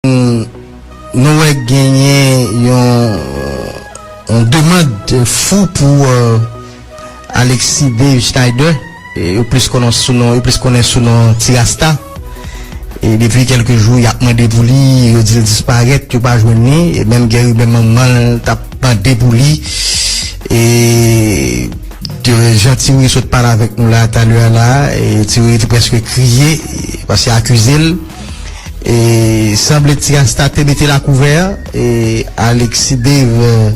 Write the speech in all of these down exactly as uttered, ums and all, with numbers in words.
Nou wè genyen yon, yon demann fou pou, euh, Alexis Dave Schneider. E yo plis konnen sou non, yo plis konnen sou non Ti Rasta. E depi kèlke jou, y ap mande pou li, yo di l disparèt, yo pa jwenn li. E menm gen rimè manman l t ap mande pou li. E de, jan Ti Wi sot pale avèk nou la, talè a la, e Ti Wi te prèske kriye, paske akize l. E sanble Ti Rasta te mete l akouvè, e Alexis Dave, euh,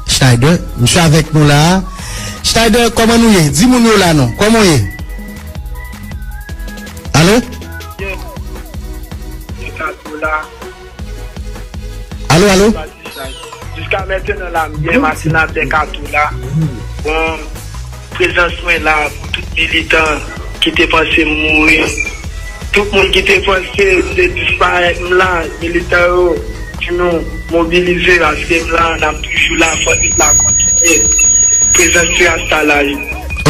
Schneider. Misye avèk nou la. Schneider, kòman nou ye? Di moun yo la non. Kòman w ye? Alo? Alo, alo? Jiska mentenan la, m byen, maten nan bèk atou la. Bon, prezans mwen la pou tout militan ki te panse m mouri. Tout moun ki te panse m te disparèt, m la, militan yo, di nou mobilize, paske m la, n ap toujou la, fò lit la kontinye. Prezans Ti Rasta la, wi.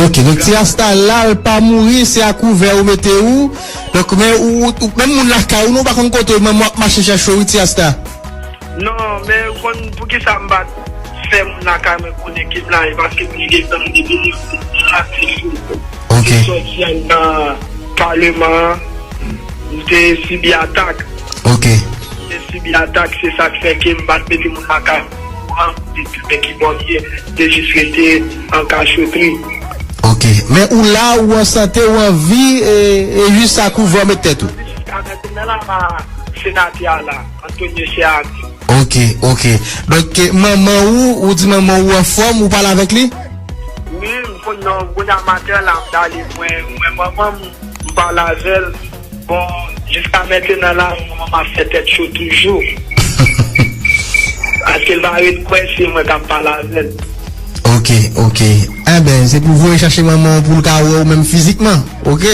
Ok, donk Ti Rasta la, l pa mouri, se akouvè ou mete ou. Donk, men ou, ou, menm moun lakay ou, nou pa konn kote, men w ap mache chèche w, wi, Ti Rasta. Non, men ou konn poukisa m pa t fè moun lakay mwen konnen ke m la, e paske m te gen zanmi depi m aktif. Ok. M te sòti anndan paleman an, m te sibi atak. Ok. M te sibi atak, se sa k fè ke m pa t mete moun lakay mwen, m te di men ki bò m ye, m te jis rete an kachotri. Ok. Men ou la, ou an sante, ou an vi, e, e jis akouvè w met tèt ou. Jiska mentnan la, m a senatè a la. Antonio Cheaty. Ok, ok. Donk, eh, manman ou, ou di manman ou anfòm, ou pale avèk li? Wi, m konn non, kounye a maten la, m t ale, mwen, mwen, manman m, m pale avè l. Bon, jiska mentnan la, manman m ap fè tèt cho toujou. Paske l pa ret kwè se mwen k ap pale avè l. Ok, ok. Enben, se pou voye chache manman w pou l ka wè w menm fizikman, ok?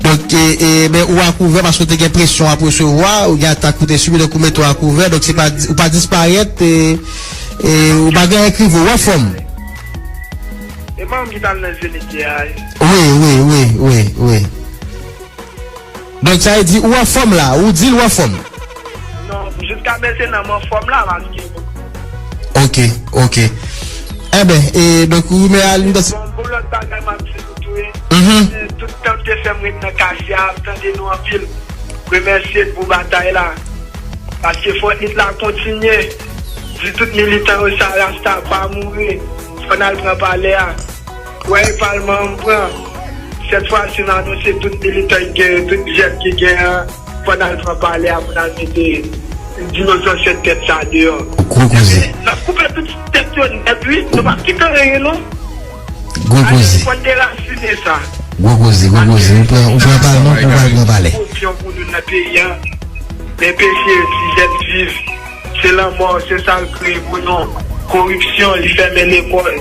Donk, e, e, ben, ou akouvè paske w te gen presyon w ap resevwa, ou gen atak ou te sibi, donk ou mete w akouvè, donk se pa, ou pa disparèt, e, e, ou pa gen ekrive, ou anfòm. E pa mwen ki t al nan Zenith yè a, wi. Wi, wi, wi, wi, wi. Donk, sa vle di, ou anfòm la, ou di l ou anfòm. Non, jiska mentnan, m anfòm la, paske Ok, ok. Enben, e, donk, ou remèsye a li. Bon, pou lòt bagay, m ap di nou tou, wi. Mhm. E, tout tan m te fè m ret nan kay sa a, m tande nou anpil. Remèsye pou batay la. Paske fò lit la kontinye. Di tout militan yo sa, Rasta pa mouri. Fò n al pran palè a. Wè, e palman an m pran. Sèt fwa si n anonse tout militan ki gen, tout jèn ki gen an, fò n al pran palè a pou n al mete dinozò sèt tèt sa deyò. Gwo koze. N ap koupe tout tèt yo nèt, wi. Nou p ap kite anyen, non. Gwo koze. Fò n derasine sa. Gwo koze, gwo koze. Ou pran, ou pran palman, ou pral pran palè. Opsyon pou nou nan peyi a. Men peche ti jèn viv. Se lanmò, se sa l kreye pou nou. Koripsyon, li fèmen lekòl,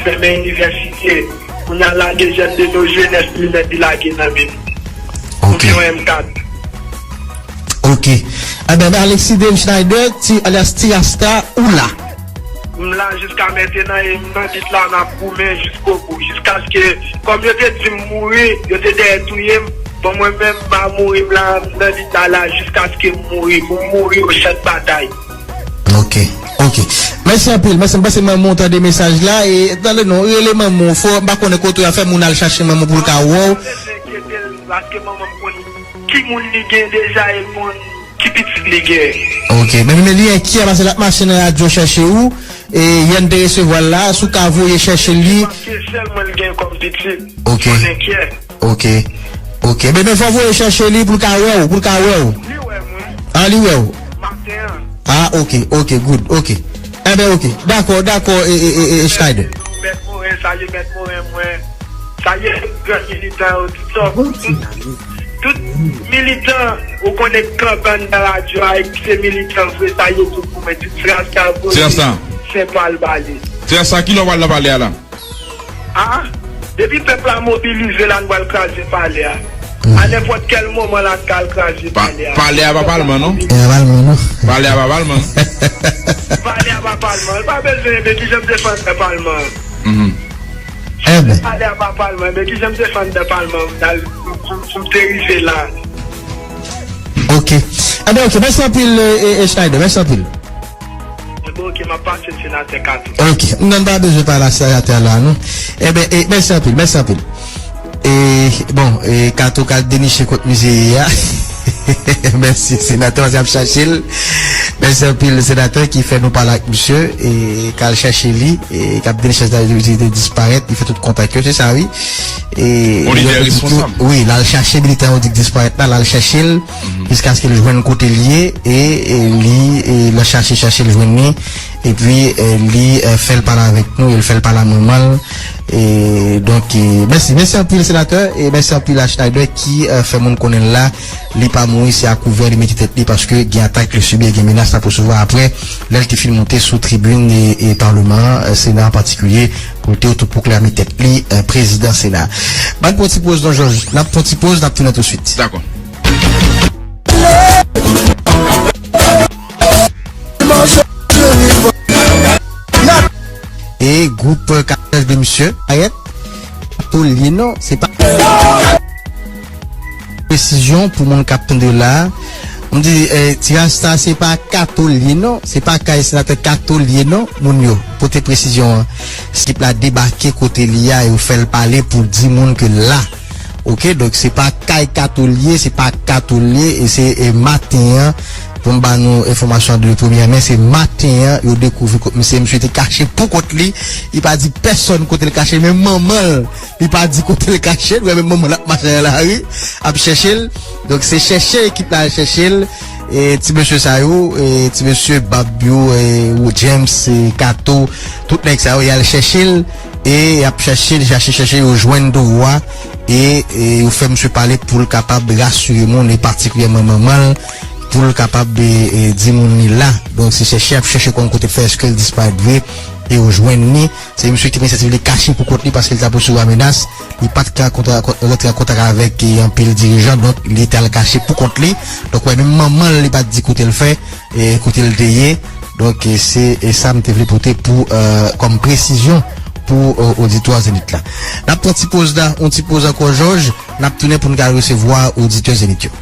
fèmen inivèsite. Kounye a lage jèn de nos jeunes, li mèt li lage nan men nou. Ok. Opsyon M kat. Ok. Enben, Alexis Dave Schneider, ti, alyas Ti Rasta, ou la? M la jiska mentnan e m nan lit la, m ap goumen jiskobou. Jiskaske, kòm yo te di m mouri, yo te dèyè touye m. Bon, mwen menm, m pa mouri, m la, m nan lit la, la, jiskaske m mouri. Pou m mouri au champ de bataille. Ok, ok. Mèsi anpil. Mèsi, m panse manman w tande mesaj la. E, tande non, rele manman w fò. M pa konnen kote w a fè moun al chache manman w pou l ka wè w. Paske manman m konn ki moun li gen deja e l konn ki pitit li gen. Ok, men, men li enkyè paske l ap mache nan radyo chèche ou. E, yè n te resevwa l la, si w ka voye chèche li. Paske sèl mwen l gen kòm pitit. Ok. Mwen enkyè. Ok. Ok. Ebyen, fò voye chèche li pou l ka wè w, pou l ka wè w. Li wè mwen. Ah, li wè w. Maten an. Ah, ok, ok, good, ok. Enben, ok. Dakò, dakò, e, e, e, e, Schneider. Mèt Moren, salye Mèt Moren, mwen. Salye tout gran militan yo, tout sòt, tout, tout militan, ou konnen kankan nan radyo a, e ki se militan vre, salye tout pou mwen, tout Ti Rasta vre. Ti Rasta. Sen pal bale. Ti Rasta, kilè w pral nan palè a la? A, depi pèp la mobilize la, nou pral kraze palè a. A nenpòt kèl moman la, n ka al kraze palè a. Palè a pa palman, non? E pa palman, non? Palè a pa palman. Palè a pa palman. Li pa bezwen, men kijan m te fè antre palman? Mhm. Enben. Palè a pa palman, men kijan m te fè antre palman, pou, pou, pou m te rive la? Ok. Ebyen, ok, mèsi anpil, e, e, Schneider, mèsi anpil. Ebyen, ok, m ap pase l, senatè Kato. Ok, m pa bezwen pale ak senatè la, non. Ebyen, e, mèsi anpil, mèsi anpil. E, bon, e, Kato k al deniche kot misye ye a. Mèsi, senatè, misye ap chache l. Mèsi anpil, senatè, ki fè nou pale ak misye, e, k al chache li, e, k ap deniche l, misye te disparèt, li fè tout kontak yo, se sa, wi. E, yon lidè responsab. Wi, l al chache militan yo di k disparèt la, l al chache l, jiskaske l jwenn kote l ye, e, e li, e, l al chache, chache l jwenn li, epi, e, li, e, fè l pale avèk nou, e l fè l pale a manman l. E, donk, e, mèsi, mèsi anpil, senatè, e mèsi anpil a Schneider ki, e, fè moun konnen l la, li pa mouri, se a kouvè li mete tèt li, paske gen atak li sibi, gen menas l ap resevwa apre, lè l te fin monte sou tribin, e, e, palman an, e, Sena an patikilye, pou l te otopwoklame tèt li, e, prezidan Sena. Ban n pran ti poz non, Jòj. N ap pran ti poz, n ap tounen touswit. Dakò. E gwoup, e, katòz de misye, ayèt, katolye non, se pa presizyon pou moun k ap tande la. M di, e, ti rasta se pa katolye non, se pa kay senatè katolye non, moun yo, pote presizyon an. Ekip la debake kote li a, yo fè l pale pou di moun ke la. Ok, donk se pa kay katolye, se pa katolye, e se, e, maten an, pou m ba nou enfòmasyon de premyè men, se maten an, yo dekouvri kot misye, misye te kache pou kont li, li pa di pèsonn kote l kache, menm manman l, li pa di kote l kache, l wè menm manman l ap mache nan lari, ap chèche l, donk se chèche ekip la al chèche l, e ti mesye sa yo, e ti mesye bab yo, e, James, e, Kato, tout nèg sa yo, y al chèche l, e y ap chèche l, chache, chèche, yo jwenn Doro a, e, e yo fè misye pale pou l kapab rasire moun, e patikilyèman manman l, pou l kapab, e, e, di moun li la. Donk, se chèche, y ap chèche konn kote l fè, èske l disparèt vre, e yo jwenn li. Se misye ki te pran inisyativ li kache pou kont li paske li t ap resevwa menas. Li pa t ka kontra-, rantre an kontak avèk, e, anpil dirijan, donk li t al kache pou kont li. Donk, wè, menm manman l, li pa t di kote l fè, e, kote l te ye. Donk, e, se, e, sa m te vle pote pou, e, kòm presizyon pou, e, oditwa Zenith la. N ap pran ti poz la, yon ti poz ankò, Jòj. N ap tounen pou n ka resevwa oditè Zenith yo.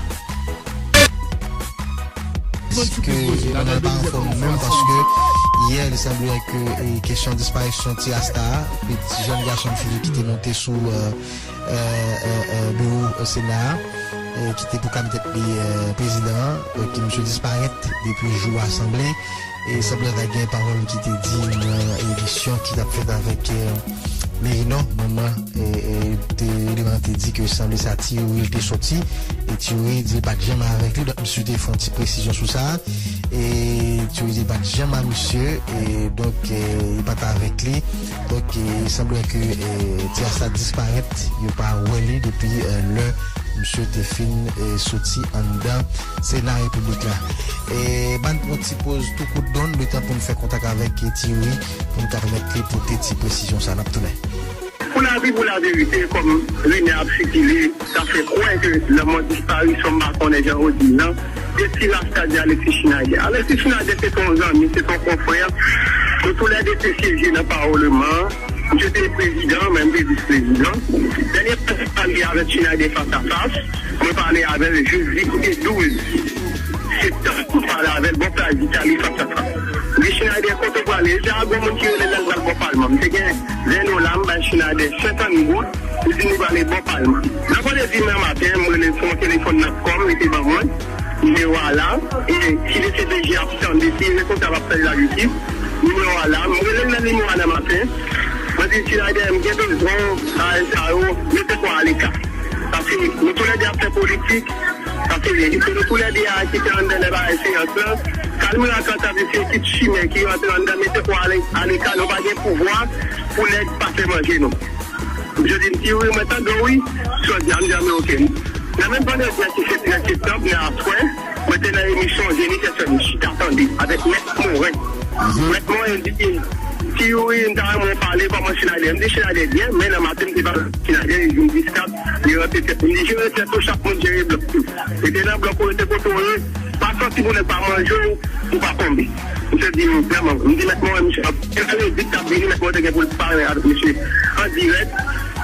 Ke Emmanuel pa anfòm menm paske yè, li sanble ke, e, kesyon disparisyon ti rasta a, ti jèn gason m sonje ki te monte sou, e, e, e, e, biwo, e, Sena a, e, ki te pwoklame tèt li, e, prezidan an, e, ki misye disparèt depi jou asanble. E sanble ta gen pawòl ki te di nan emisyon ki t ap fèt avèk, e, Merinò, manman, e, e, te, eleman te di ke sanble sa Ti Youri te soti, e Ti Youri di l pa t janm avèk li, donk misye te fè yon ti presizyon sou sa, e Ti Youri di l pa t janm a misye, e donk, e, li pa t avèk li, donk, e, sanble ke, e, ti rasta disparèt, yo pa wè li depi, e, lè misye te fin, e, soti anndan Sena Repiblik la. E, ban n pran ti poz tou kout donn, letan pou n fè kontak avèk, e, Ti Youri, pou n ka pèmèt li pote ti presizyon sa, n ap tounen. Pou lavi, pou laverite, kòm rimè ap sikile, sa fè kwè ke lanmò disparisyon, m pa konnen jan yo di l lan, de ti rasta di Alexis Schneider. Alexis Schneider se t on zanmi, se t on konfrè. Nou toulède te syeje nan palman an. Misye te prezidan, mwen m te vis prezidan. Dènye fwa m pale avèk Schneider fas a fas, mwen pale avè l jedi e douz septanm, m pale avè l bò plaj Itali fas a fas. M di Schneider, kote w prale? Li di, a, gon moun ki rele l, l pral bò palman. M te gen ven dola, m bay Schneider senkant goud, li di nou prale bò palman. Nan kote di m nan maten, m rele l sou yon telefòn Natcom, li te ban mwen. Nimewo a la, e si D C P J ap tande, si responsab ap tande lajistis, nimewo a la, m rele l nan nimewo a nan maten. Mwen di, Schneider, m gen bezwen bagay sa yo, mete kò aleka. Paske nou toulède ap fè politik, paske se nou toulède a ki te anndan nan bagay seyans lan. Kalmira Kantavi se ekip chimè ki rantre anndan, mete kò ale-, aleka, nou pa gen pouvwa pou nèg pa fè manje nou. Jodi m di wi, mwen tande w wi. Jodi a m di a men oke. Nan menm vandredi a ki se trèz septanm, nan aswè, mwen te nan emisyon Zenith F M Chita Tande avèk Mèt Morin. Mèt Morin di, Ti Youri, m ta renmen w pale kòman Schneider. M di Schneider byen, men nan maten m te pale ak Schneider, li di m dis kat, li rantre tèt. M di jere tèt ou, chak moun jere blòk li. Rete nan blòk ou, rete kote w ye. Pa santi pou nèg pa manje w, ou pa konbe. Misye di m klèman, m di Mèt Morin, misye ap vandredi k ap vini, Mèt Morin te gen pou l pale avèk misye an dirèk.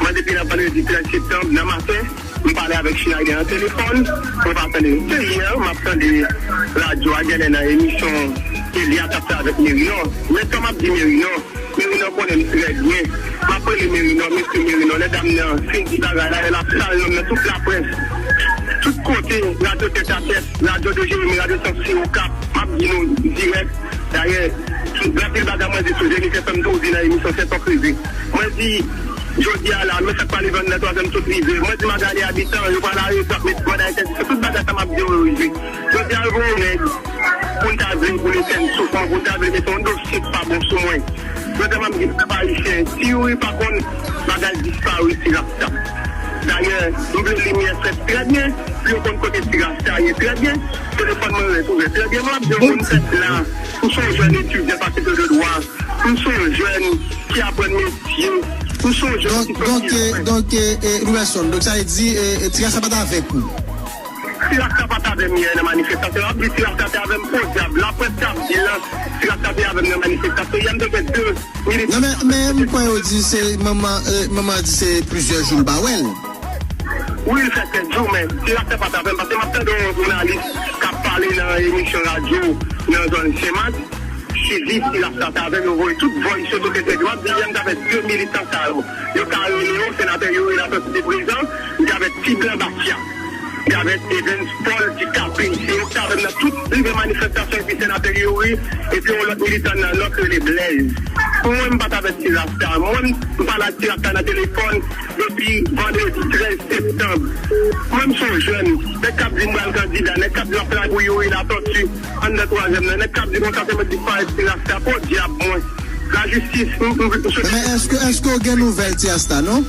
Mwen depi nan vandredi trèz septanm nan maten, M pale avèk Schneider nan telefòn, mwen pa tande l. Se yè, m ap tande radyo a, genlè nan emisyon Elia t ap fè avèk Merinò. Men sa m ap di Merinò, Merinò konnen m trè byen. M ap rele Merinò, mesye Merinò, lè dam nan fin di bagay la, l ap sal non m nan tout laprès. Tout kote, radyo Tèt a Tèt, radyo de Jeremi, radyo Sansi Okap, m ap di nou dirèk. Dayè, anpil bagay mwen di sou Jennifer fè m toujou di nan emisyon Sèt Fòk Rive. Mwen di, jodi a la, men sa k pale vann nan twazyèm tout rive. Mwen di Magali Abitan, yo pral arete, ap met mandat entèdiksyon, tout bagay sa m ap di yo, yo rive. Jodi a, yo voye yon nèg pou l ta vle, pou l etèn souf mwen, pou l ta vle mete yon dosye k pa bon sou mwen. Jodi a, m ap di pèp ayisyen, si Youri pa konn bagay disparet, si l ap tap. Dayè, m vle limyè fèt trè byen, pou yo konn kote Ti Rasta ye trè byen. Telefòn mwen ret ouvè trè byen. Mwen ap di yon moun fèt la. M se yon jèn etidyan fakilte de dwa. M se yon jèn ki aprann metye. M se yon jèn ki soti. Donk, donk, eh, eh, Louverson, donk sa vle di, eh, eh, Ti Rasta pa t avèk ou? Ti Rasta pa t avè m yè nan manifestasyon. Ap di Ti Rasta te avè m, podyab. Laprès k ap di l lan, Ti Rasta te avè m nan manifestasyon. Yè m te gen de militan. Non, men, men m kwè yo di se manman, eh, manman di se plizyè jou l pa wè l. Wi, l fè kèk jou, men Ti Rasta pa t avè m, paske m ap tande yon jounalis k ap pale nan emisyon radyo nan zòn Senmak. Sizi, Ti Rasta t avè m, yo voye tout voice yo, tout entèvyou. M ap di, yè m t avèk de militan sa yo. Yo ka rele yo, senatè Youri Latortue te prezan, m t avèk Ti Blan Batya. M t avèk Evens Paul, Ti Kapin. Se yo k t avè m nan tout rive manifestasyon epi senatè Youri, epi yon lòt militan nan Nò k rele Blaise. Pou mwen, m pa t avèk Ti Rasta. Mwen, m pale ak Ti Rasta nan telefòn depi vandredi trèz septanm. Mwen, m se yon jèn. Nèg k ap di m pral kandida, nèg k ap di m ap travay pou Youri Latortue anndan twazyèm nan, nèg k ap di konsa se mwen disparèt Ti Rasta, podyab mwen. Lajistis, m, m, m swete. Men èske, èske w gen nouvèl Ti Rasta, non?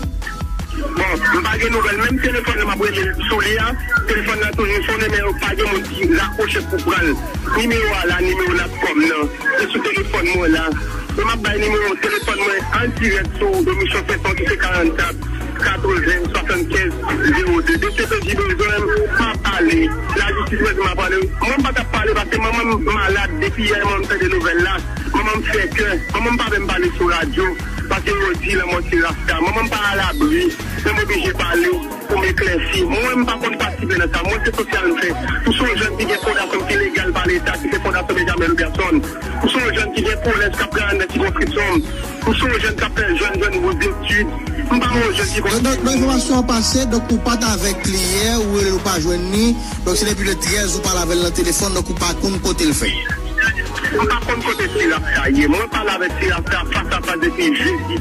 Bon, m pa gen nouvèl. Menm telefòn nan m ap rele sou li a, telefòn nan toujou sonnen, men yo pa gen moun ki rakwoche pou pran l. Nimewo a la, nimewo Natcom nan. Se sou telefòn mwen la. E m ap bay nimewo telefòn mwen an dirèk sou emisyon Fè Son ki se karannkat katreven swasannkenz zewo de. D C P J bezwen m, m ap pale. Lajistis bezwen m ap pale. Mwen m pa t ap pale paske manman m malad depi yè mwen m tande nouvèl la. Manman m fè kè. Manman m pa vle m pale sou radyo paske yo di lanmò se Rasta. Manman m pa alabri. Men m oblije pale pou m eklèsi. Mwen, m pa konn patisipe nan sa. Mwen, se sosyal m fè. M se yon jèn ki gen fondasyon m ki legal pa Leta, ki se Fondasyon Benjamin Louverson. M se yon jèn ki gen kolèj k ap travay nan sikonskripsyon m. M se yon jèn k ap fè jèn, jèn bouz detid. M pa yon jèn ki konn... Donk, donk, donk, enfòmasyon an pase, donk ou pa t avèk li yè, ou rele l ou pa jwenn li. Donk se depi le trèz ou pale avè l nan telefòn, donk ou pa konn kote l fè. M pa konn kote Ti Rasta ye. Mwen pale avèk Ti Rasta fas a fas depi jedi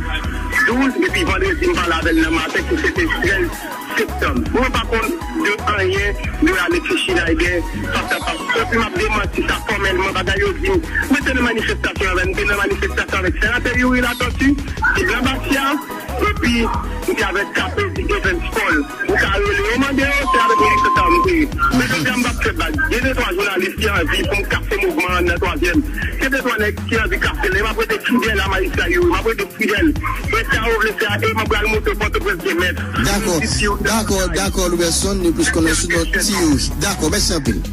douz, epi vandredi m pale avè l nan maten ki se te trèz septanm. Mwen pa konn de anyen de Alexis Schneider fas a fas. Epi m ap demanti sa fòmèlman, bagay yo di m. Mwen te nan manifestasyon avè l, m te nan manifestasyon avèk senatè Youri Latortue, Ti Blan Batya, epi m te avèk K P di Evans Paul. Ou ka rele yo, mande yo, se avèk militan sa yo m te ye. Men jodi a m p ap fè blag. Gen de twa jounalis ki anvi pou m kase mouvman an nan twazyèm. Gen de twa nèg ki anvi kase l. E m ap rete fidèl a majistra Youri. M ap rete fidèl. E sa yo vle fè a, e m ap pral montre Pòtoprens gen mèt. Dakò, dakò, dakò, Louverson, nou plis konnen sou non Ti Youri. Dakò, mèsi anpil.